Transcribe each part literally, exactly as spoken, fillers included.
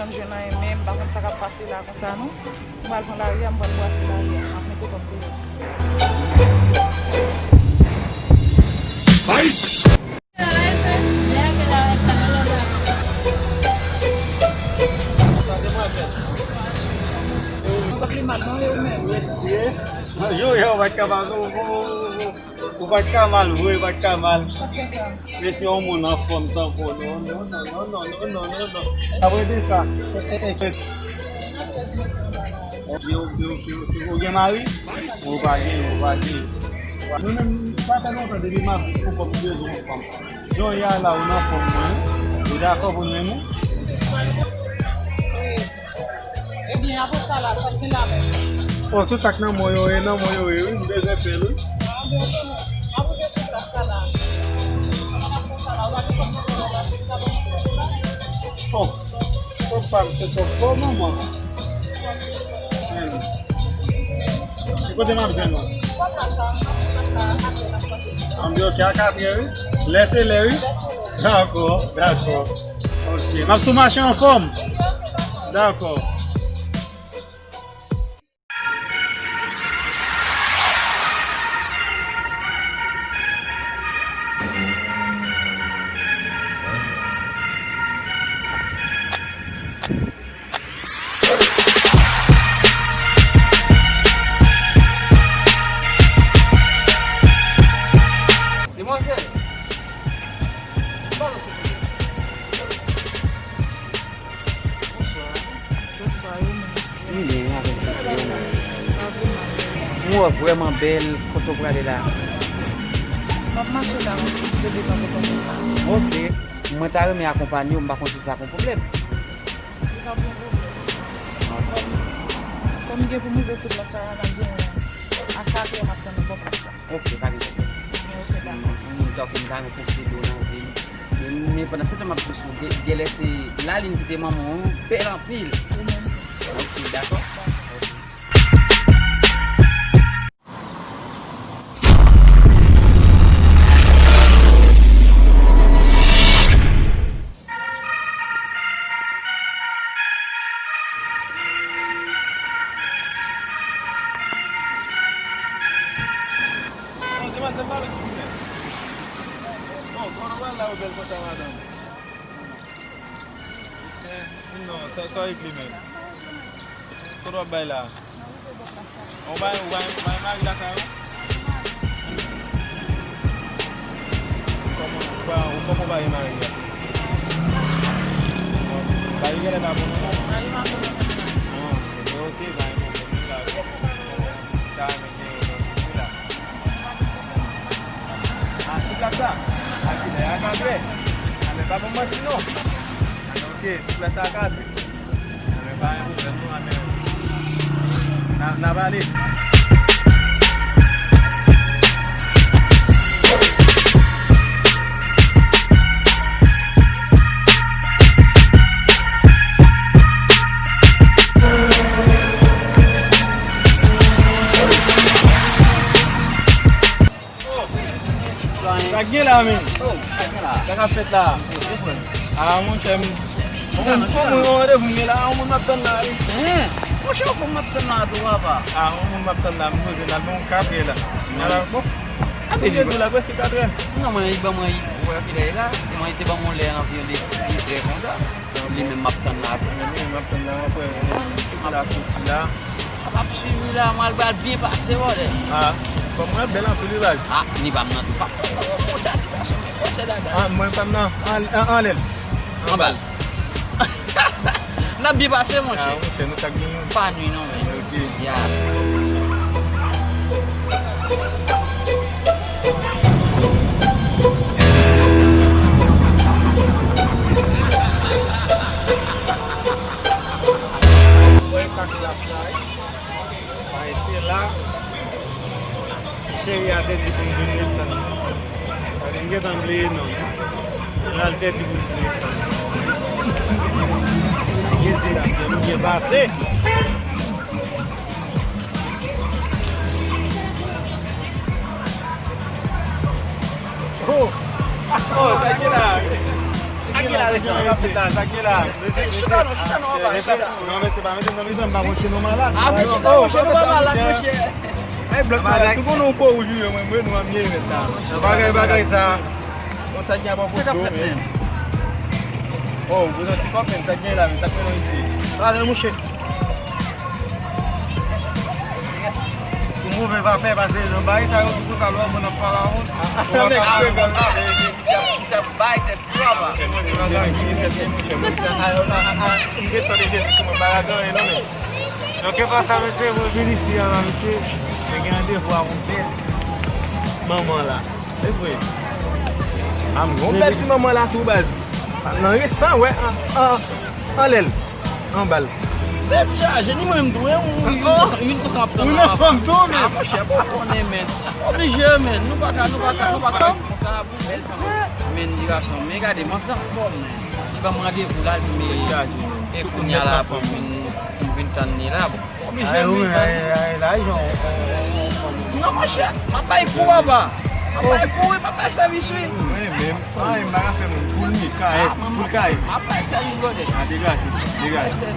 M jwenn anyen, men m pa konn sa k ap pase la konsa non. M pral pran lari a, m pral brase lari a. M ap mete kòb deyò. Sa demwazèl. Ou pa pi mal non, e ou menm? Mesye. Yo, yo, ou pa t ka mal, ou, ou, ou, ou, ou pa t ka mal vre, ou pa t ka mal. Mesye, yon moun anfòm tankou w, non, non, non. Apre de sa, e, e, e, e. Ok, ok, ok, ok. Ou gen mari? Ou pa gen, ou pa gen. Nou menm, sa fè lontan depi m ap pou kòm bezwen yon fanm. Jan w ye a la, ou nan fòm mwen. Ou dakò pou n renmen? Ebyen, apre sa la, sa k gen la menm? Oh, tout sa k nan mwen yo, e nan mwen yo, e wi, m bezwen fè l, wi. Ah, ben, ok, non. Apre de tout sa la. Sa la, sa la, ou pa gen kòb nan mwen la, se sa bon. Oh, kòb pa m, se kòb pa w, manman. Hmm. Ki kote m ap jwenn ou? Ann, ok, a katrè, wi. Lè se lè, wi. Dakò, dakò. Ok, m ap tou mache anfòm. Dakò. Demwazèl, pale silvouplè. Bonswa. Bonswa, e ou menm? M byen, avèk Bondye, e ou menm? Pa vrèman. M wè w vrèman bèl, kote w prale la? M ap mache la, mwen, m vin de devan kote w la. Ok. Mwen ta renmen akonpanye w, m pa konn si sa gon pwoblèm. Li pa gon pwoblèm. Kòm m gen pou m rive sou plas la, m ap gen a katrè m ap tann nan bò plas la. Ok, pa gen pwoblèm. Ok, dakò. Si yon moun tankou m ta renmen posede w nan vi m. Men pandan se tan m ap di w, gen, genlè se lalin ki te manman w, bèl anpil. Ou menm tou. Ok, dakò. Oh, demwazèl, pale silvouplè. Oh, kòman w la, ou bèl konsa, madanm? Non, sa, sa w regle menm? Kote w ap bay la? Ou bay, ou bay, ou bay mari lakay ou? Kòman, ou pa, ou kòman w bay mari a? Mari genlè pa bon non? Mari m abandone m. Ah, ok, bay bon, bon, la. Ka renmen gen yon lòt moun la. Ah, sou plas la? A kilè? A katrè? A men pa ban m manti non. A men ok, sou plas la a katrè. A men pa gen pwoblèm non, a men n a, n a pale. Sa k gen la, menm? Sa k ap fèt la? Ah, monchè, m, m, m, m gen randevou m gen la, yon moun m ap tann la, wi. Monchè, yon moun m ap tann la tou, papa. Ah, yon moun m ap tann la, m poze l al nan yon katrè la. Ala, bon. Ape li di la, prèske katrè. Non, mwen, li ban mwen, ou wè kilè l la? Li mwen, li te ban mwen lè anviwon de sis è konsa. Li menm m ap tann la tou. Li menm m ap tann la, m ap wè. M ap swiv sila. M ap swiv li la, m al pral byen pase, bòdè. Ah, bon, mwen bèl anpil, wi, baz. Ah, ni pa m nan tou. Pa pran nan wòb konsa, ti gason, men, fò se dada. Ah, mwen pa m nan, an, an, anlè l. Anba l. N ap byen pase, monchè. Ah, monchè, nou t ap gen nou. Pa nwi non, men. Ok. Ya. Wè sa k la fly. Ay, se la. Cheri a te di pou m vin ret tann li. Gade, m gentan bliye non. Lè l te di pou m vin ret tann li. Mezi la, m byen pase. Oh! Oh, sa ki la? A Sa ki la, sa ki la? Chita non, chita non, papa, chita. Non, men se pa mete nan mizan, m pa montre nou malad. Ah, men chita, monchè, nou pa malad, monchè. Ay, blòk malad, si w konnen w po wouj ou ye, mwen, mwen, nou an byen ret la. Bagay, bagay sa. Bon, sa gen abò pou do, men. Oh, ou bezwen ti kòb, men, sa gen la, men, sa gen nan isi. Pale, monchè. Ou move vapè, pase nan bagay sa yo, tou konsa, lò, mwen ap pale avè w. Ou pa ka pale konsa. Misye ap bay tèt li, papa. Donk, e pa sa, mesye, mwen vin isi a, la, mesye. Mwen gen randevou ak yon bèl manman la. Se vre. A, m gen yon bèl ti manman la tou, baz. Nan resan, wè, an, an, anlè l. Anba l. Tèt chaje, ni mwen menm tou, wi, wi, wi, konsa m ap tann la, papa. A, monchè, bon, konnen, men. Oblije, men. Nou pa ka, nou pa ka, nou pa ka viv konsa, pou bèl fanm. Men, di gason, men gade, manti anfòm, men. Li ban m randevou la, li, e kounye a la, pou m vin, pou m vin tann li la, bon. Oblije, men, ay, ay, lajan, on, on, on, on. Non, monchè, m ap bay kou, papa. M ap bay kou, wi, m ap bay sèvis, wi. Mwen menm, mwen menm, m pa ka fè moun pou li, kay, pou l kay. M ap bay sèvis, brother. A, degaje, degaje.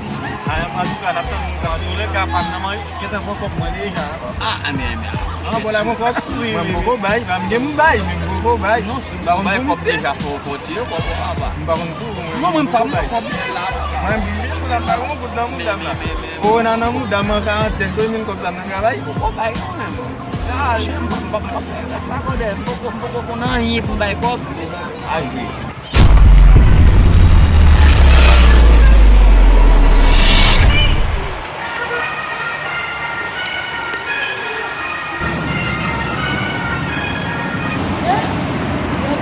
Antouka, n ap tann nou, tann nou, lè ka pa nan mwen, gentan pran kòb mwen deja. A, a, men, men. A, bon, la, pran kòb, wi, mwen, m poko bay, pa m gen m bay, men m poko bay. Non, si m bay kòb deja, fò w kontinye kòb ou, papa. M pa konn pou ou, mwen. Non, mwen, m pa pran kòb la, papa. Mwen, m bliye pou la, m pa gen yon goud nan mouda m la. Kowona nan mouda m an karantèn, tou, men kòb sa m nan travay. Poko bay, non, men. A, jen, m pa, m pa, m pa, m poko, m poko konn anyen pou m bay kòb. A, jwe.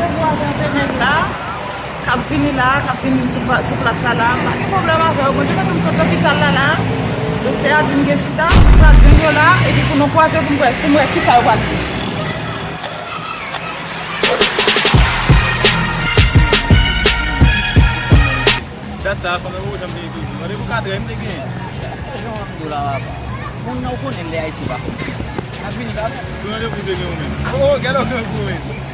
Randevou avè Benèt la, k ap vini la, k ap vini sou pa-, sou plas la la, m pa gen pwoblèm avè yo. Bondye mete m sot lopital la la, doktè a di m gen sida, m pral jwenn yo la, epi pou nou kwaze pou m wè, pou m wè kisa yo pral di. Dat sa a, fanm nan poko janm vini toujou. Randevou katrè m te genyen. Èske jan w ap di w la, papa? Moun nan, ou konnen lè Ayisyen pa konprann. N ap vini, papa. Ki randevou w te gen ou menm? Oh, gade w grangou, men.